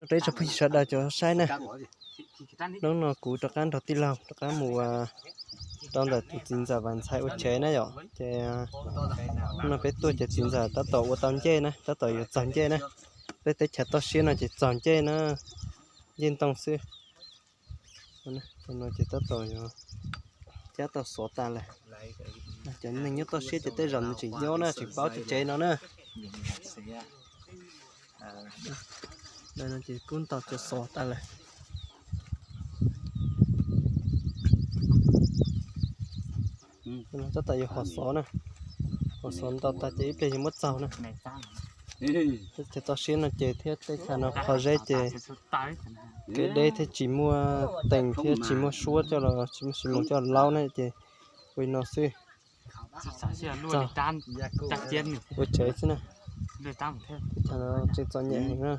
Rau ib tsoom phooj ywg sawv daws cov saib na, hnub no kuv rov qab nrog tij laug rov qab mus rau ntawm tus txiv ntxawm Vam Ntxhais ua tsev na yom. Ces hnub no peb tuaj ces txiv ntxawm tab tom ua tau ncej na, tab tom yuav txog ncej na. Peb teb chaws toj siab no ces txog ncej na, ncej ntoo xwb. Tus no ces tab tom yuav cab tau xov tas lawm. Cov neeg nyob toj siab ces tej zaum nws tseem nyob na, tseem paub tsev tsev no na. Ntawm no ces kuj ntaus cov xov tas lawm. Tab tom yuav hov xov na, hov xov ntaus tas ces ib pliag yuav muab txaug na. Teb chaws toj siab no ces thiab teb chaws no qhov zeb ces kev deb thiab tsis muaj tees thiab tsis muaj suab coj los, tsis muaj xi moos coj los laub na ces ua li no xwb. Txog ua tsev xwb na. Teb chaws no tseem txom nyem heev na.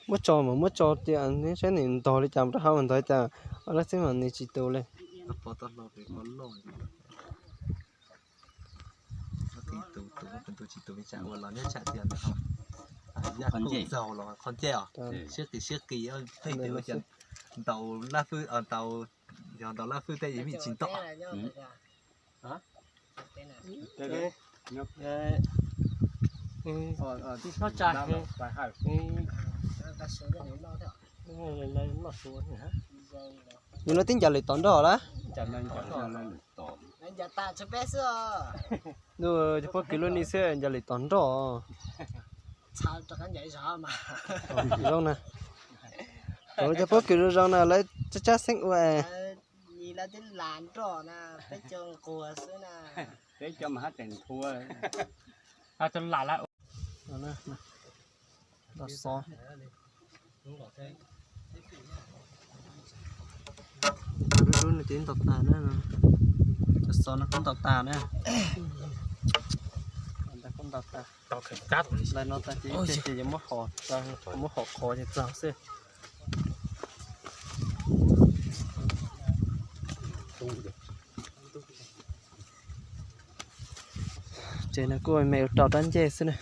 Muab tso mas muab tso tias neb saib nws ntog li cas rau hauv mas ntog li cas, ob lab xwb mas nws tsis tus li. Ntaus laj fwj, ntaus laj fwj tej yim tsis ntom. Yus lawv twb ncaws lwm tom nroj lawm. Ntuj, cov pob kws lub neej xwb ncaws lwm tom nroj. Zoo na. Cov pob kws zoo zoo na lawv tsab tsab xeeb ua. Los xov. Dub dub no ces ntaus tas na. Los xov no kuj ntaus tas na. Kuj ntaus tas. Lawv no tas ces ib pliag ces yuav muab hom, muab hom qhov ces txog xwb. Tsev no kuj me ua rau rab ncej xwb na.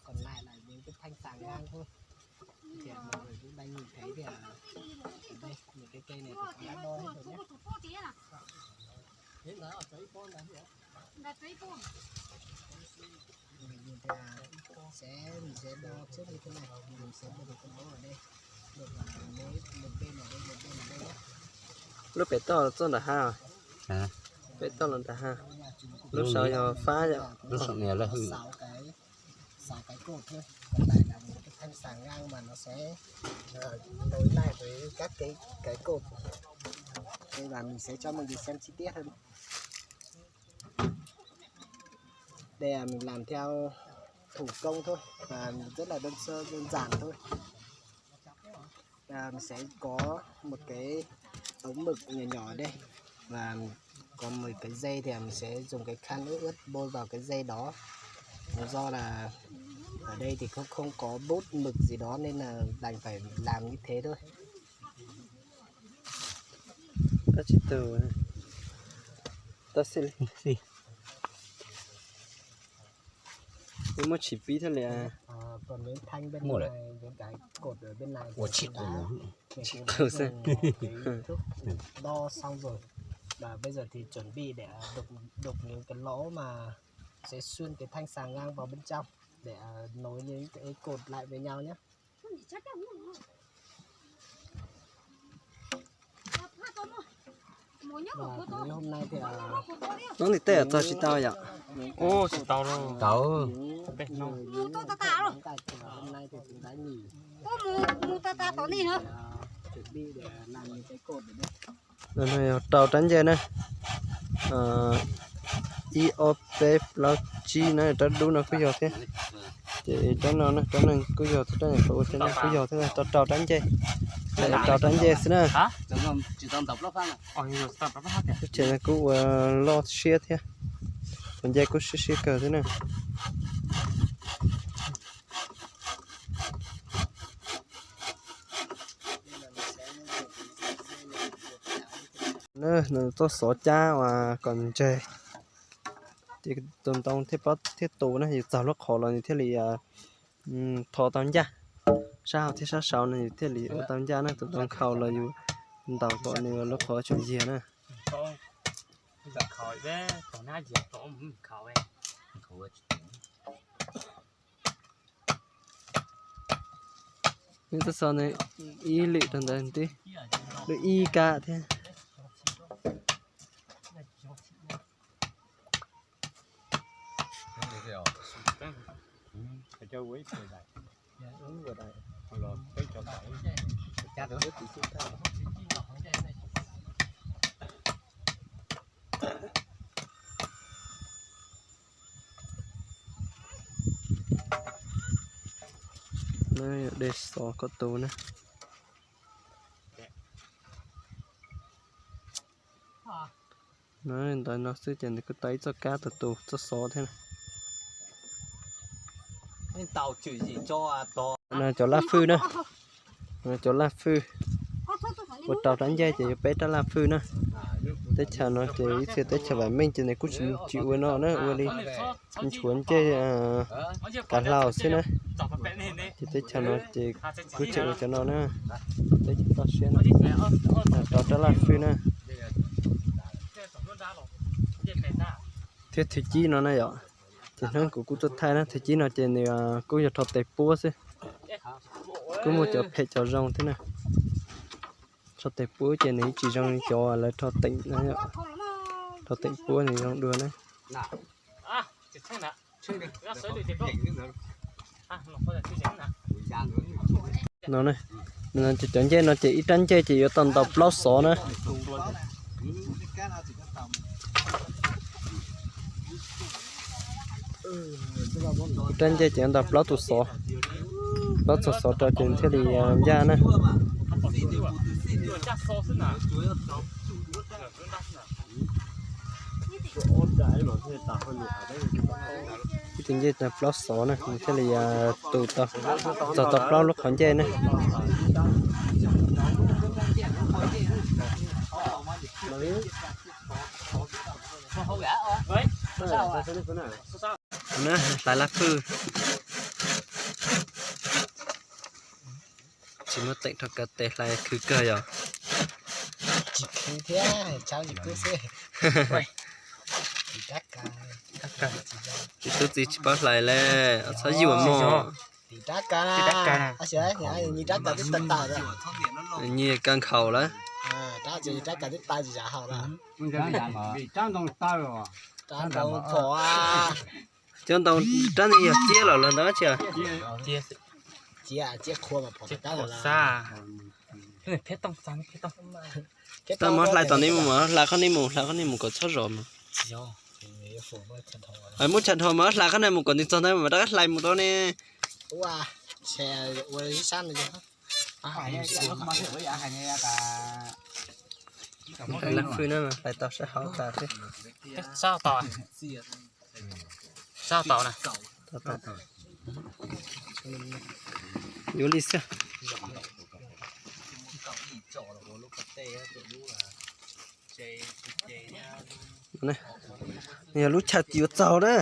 Còn lại là những cái thanh xà ngang thôi. Thì mọi người cũng đang nhìn thấy thì ở đây, những cái cây này thì cũng đã đo hết rồi nhé. Mình nhìn thì là sẽ, mình sẽ đo trước như thế này, mình sẽ đo được cái mẫu ở đây. Được là một, một bên ở đây, một bên ở đây nhé. Lub pem toj txog nram hav. Pem toj los nram hav. Lub saud yog fab yom. Sáu cái, sáu cái cột thôi. Còn lại là một cái thanh xà ngang mà nó sẽ, ờ, nối lại với các cái, cái cột. Đây là mình sẽ cho mọi người xem chi tiết hơn. Đây là mình làm theo thủ công thôi và rất là đơn sơ, đơn giản thôi. À, mình sẽ có một cái ống mực nhỏ nhỏ ở đây và có một cái dây thì mình sẽ dùng cái khăn ướt ướt bôi vào cái dây đó. Do là ở đây thì không, không có bút mực gì đó nên là đành phải làm như thế thôi. Tab sis tus, tab sis li. Muab tsis pib thiab li. Còn cái thanh bên này với cái cột ở bên này thì cũng đã, mình cũng đã dùng cái thước đo xong rồi. Và bây giờ thì chuẩn bị để đục, đục những cái lỗ mà sẽ xuyên cái thanh xà ngang vào bên trong để, à, nối những cái cột lại với nhau nhé. Hnub tim tej txog tsis tau yom? Ub, tsis tau lauj. Tau. Yog rau rab ncej na. Ib ob peb plaub tsib na, rab dub no kuj yog thiab. Ces rab no na, rab neeg kuj yog thiab, rab nyuam qhuav ua thiab no kuj yog thiab, rau rau rab ncej. Rau rab ncej xwb na. Lub tsev no kuj ua loj siab thiab. Tus ncej kuj siab siab kawg thiab na. Nws txoj xov cab uas kom ntseg, ces tus ntoo thiaj pob thiaj tus na, yus txog lub qhov los nws thiaj li tho tau ncaj. Sab hauv thiab sab saud no yus thiaj li ua tau ncaj na, tus ntoo nkhaus los yus ntaus kom nws lub qhov tseem yiag na. Nws txoj xov no ib lwm rau ntawd ntib, lwm ib kab thiab. De xov kom tus na. Ntawd no xwb ces nws kuj tau ib txoj kab tus tus txoj xov thiab. Cov laj fwj na, cov laj fwj ua rau rab ncej ces yuav peb rab laj fwj na. Teb chaws no ces ib txhia teb chaws vam meej ces nws kuj tsis ua no na, ua li nchuav ncej kav hlau xwb na. Ces teb chaws no ces kuj tseem ua cov no na, teb chaws toj siab no, rau rab laj fwj na. Thiab thwv cib no na yom, ces hnub kuv kuj tuaj thaij na, thwv cib no ces nws kuj yog rho tes puab xwb, kuj muaj cov phem cov zoo thiab na. Rho tes puab ces nws tsis zoo li cov lawv rho teem, rho teem puab nws zoo dua na. No, cov ncej no ces ib rab ncej ces yuav tau ntaus plaub xov na. Ib rab ncej ces yuav ntaus plaub tus xov, plaub txog xov rau ces thiaj li ncaj na. Ib tus ncej tau plaub xov na, nws thiaj li tus tau, txog tau plaub lub qhov ncej na. Hlais laj fwj. Tsis muaj teem rho kav tes hlais khwv kawg yom. Tsis khwv thiab, tshab tsis kub xwb. Tsis tub txiv tsis paub hlais le, txhob yuam mog. Nyias kawg nkhaus lawm. Cov ntoo rab ncej yog ciab los los ntawd tsis. Tau muab hlais tom nej mus, hlais qhov nej mus, hlais qhov nej mus kom txhob zom mus. Muab chaw dhau mas hlais qhov nej mus kom nws txog ntawd mas rov qab hlais mus rau ne. Laj fwj na, hlais tau sab hauv tas xwb. Yuav li xwb. Yog lub chaw yuav txaug na.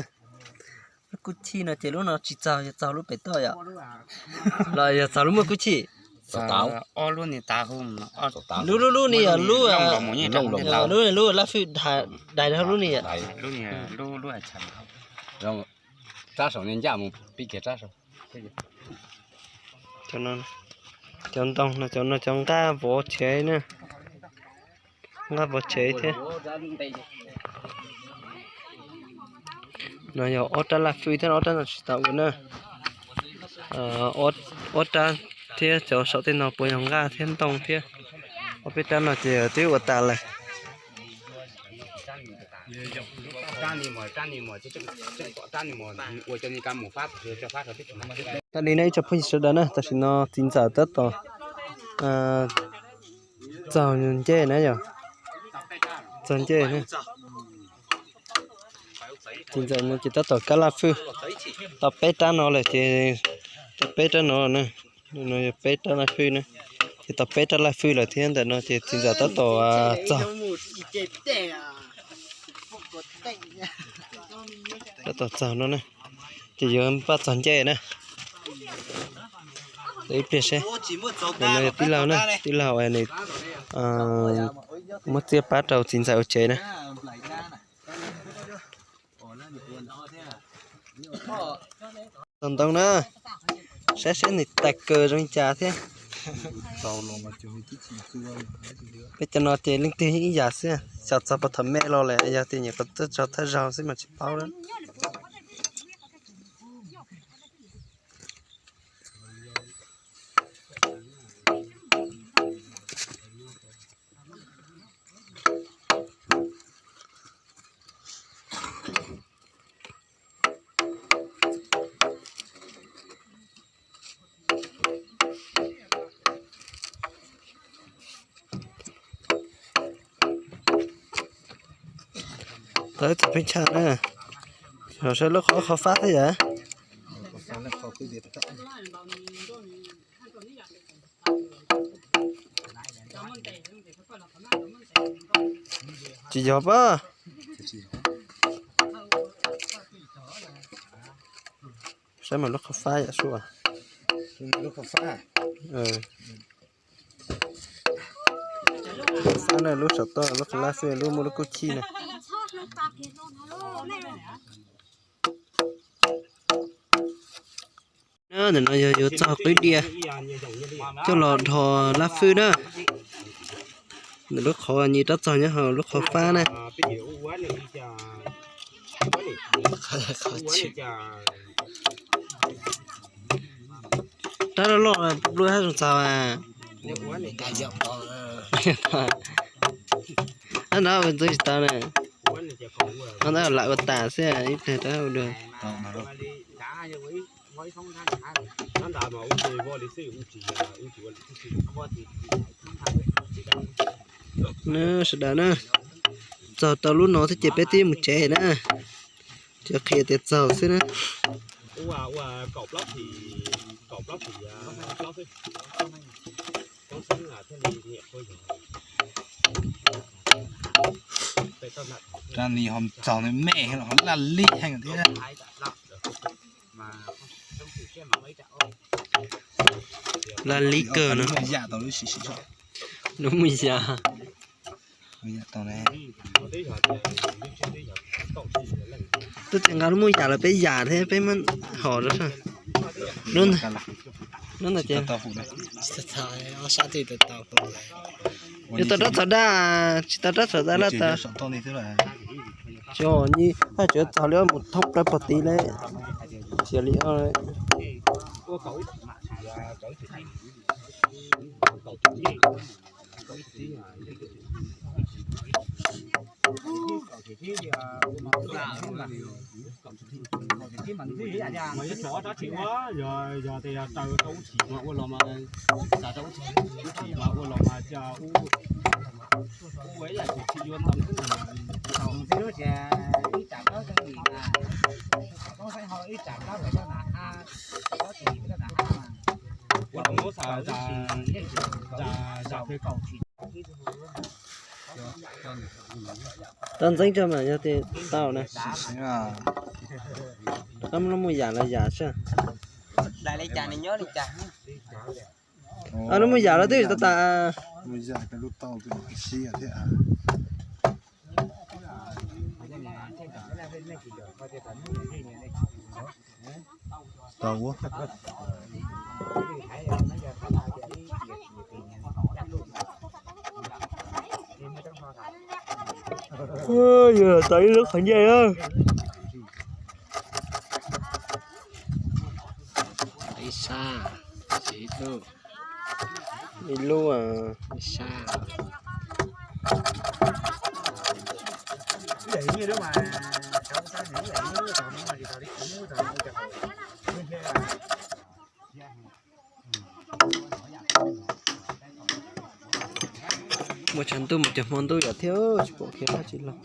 Lub kub chij no ces lub no tsis txaug, yog txaug lub pem toj yom. Los yog txaug lub muaj kub chij. Lub lub lub ni yog lub, lub lub laj fwj dais dhau lub ni yom. Cov ntoo no, cov no cov nqaj vov tshiav na. Nqaj pov tseg thiab. No yog ob rab laj fwj thiab, ob rab no tsis tau ua na. Ob rab thiab cov saum tej no puas yog nqaj thiab ntoo thiab. Ob peb rab no ces twb ua tas lawm. Tam li no ib tsoom phooj ywg sawv daws na, tam sim no txiv ntxawm tab tom txaug ncej na yom, txaug ncej na. Txiv ntxawm no ces tab tom kab laj fwj, tau peb rab no lawm ces, tau peb rab no na. No yog peb rab laj fwj na, ces tau peb rab laj fwj lawm thiab ntawm no ces txiv ntxawm tab tom txaug, tab tom txaug no na, ces yuav npaj txog ncej na. Ib pliag seb. No yog tij laug na, tij laug nws muab txiaj pab rau txiv ntxawm ua tsev na. Txaug ntoo na, saib seb nws tas kawg zoo li cas thiab. Peb cov no ces leej twg ib yam xwb, xyov txog puag thaum me los lawm, yog tias nyuam qhuav tuaj tso thawj zaug xwb mas tsis paub lawm. Tau ib txoj peb tshaj na, saib lub qhov, qhov fab thiab yom. Tsis yog pab. Saib mas lub qhov fab yam suav. Lub fab na, lub saum toj, lub qhov lab xwb, lub muaj lub kub chij na. Ntawm no yog yuav txog qwb diav coj los dhos lab fwj na. Ntawm lub qhov nyuam rab txog nyob hauv lub qhov fab na. Rab loj loj pluj hab zoo txaug. Ab no ntxub tsis tau na. Ab no lam ua tas xwb, ib pliag rov ua dua. Na sawv daws na, txog tau lub no thiab ces peb twb mus tsev na. Tsis qhia tias txaug xwb na. Rab ni ho txaug, nws me heev los ho laj lim heev thiab. Laj lim kawg no. Lub muaj yam. Twb tsis nqa lub muaj yam los peb yam thiab peb muab hos rau. Lub ntawd ces yuav tau rab txhaum daj, tsis tau rab txhaum daj laj tas. Tsis, haj tsuav txaug li mus thoob plaws pog tid le. Tsis li Mas yog tso ob rab tsis ua, yog, yog tias yog raws rau ub tsis mas ua los mas, xav rau ub tsis, ub tsis mas ua los mas cia ub, ub ua ib yam tsis yuav ntoo xwb mas. Ua los muab xav zam, zam, zam phe kaum tsis. Tau ntxeeb tso mas yog tias tau na. Koj muab lub muaj yam los yam seb. Lub muaj yam los twb tau tas. Tau ua. Yog tau ib lub qhov ncej. Ib sab, ib lub, ib lub, ib sab. Muaj tshav ntuj mus cov hmo ntuj yom thiab tsis pom kev dab tsi los.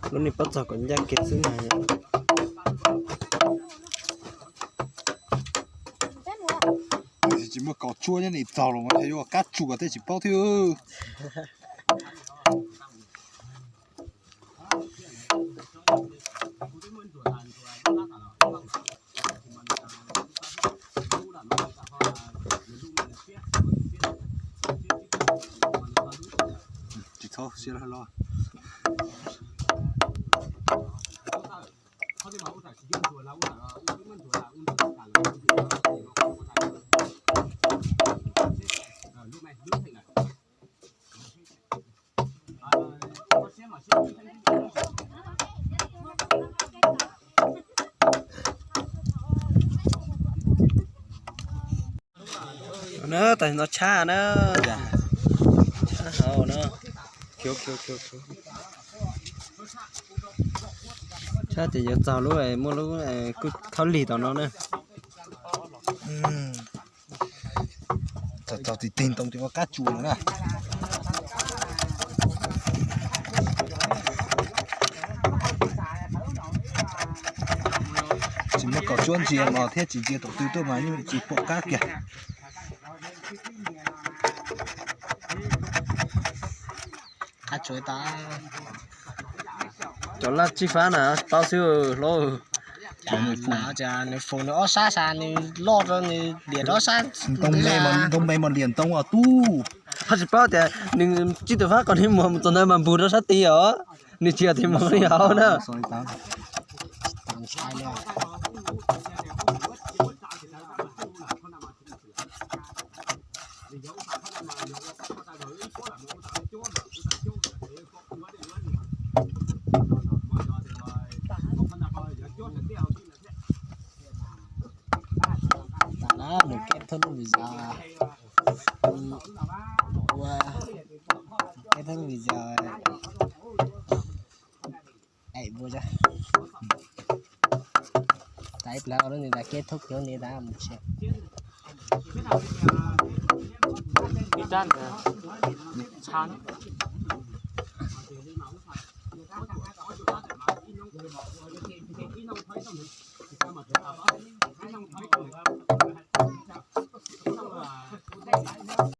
Lub niag pob txog kom ncaj kiag xwb na. Tsis muaj kaus tsuab nyob nim txaus los yuav kab tsuas tej tsis paub thiab. Tsis txhob siab los. Na, tam sim no tshab na, tshab hauv na. Tshab ces yuav txog lub, muaj lub kuj khaub lig tom no na. Txog txog tig tig ntoo ces ua kab tsuas no na. Tsis muaj kaus tsuab ntsia los thiab tsis ntsia tom tw tuaj mas yeej tsis pom kab kiag. Cov laj tsib fab na paub xwb hlob. Nws fum nws ob sab sas nws loj rau nws liam rau ob sab. Ntoo me mas liam ntoo os tub. Hab tsis paub tias nws tsib tug fab qhov niag muag mus txog ntawd mas npug rau sab tid os. Nws tsis yog tias mus li hauv na. Tam no mus kết thúc video. Ua, kết thúc video. Ej, ua, tas ib pliag lub ntawd tas kết thúc lub ntawd tas mus tsev.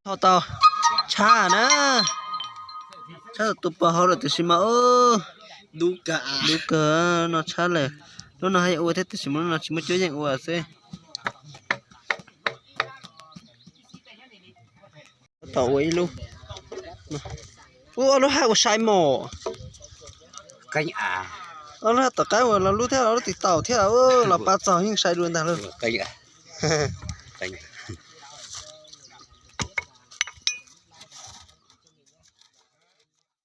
Tho tau tshab na, tshab tus pos hauv lawm tiam sis mas dub kawg, dub kawg no tshab lawm. Lub no haj yam ua thiab tiam sis mas lub no tsis muaj cuab yeej ua xwb. Tom ua ib lub, ua ob lub haj ua sai mom. Ob lub haj tom qab ua los lub thiab los lub tim taum thiab los pab txog yeej sai dua ntag lauj.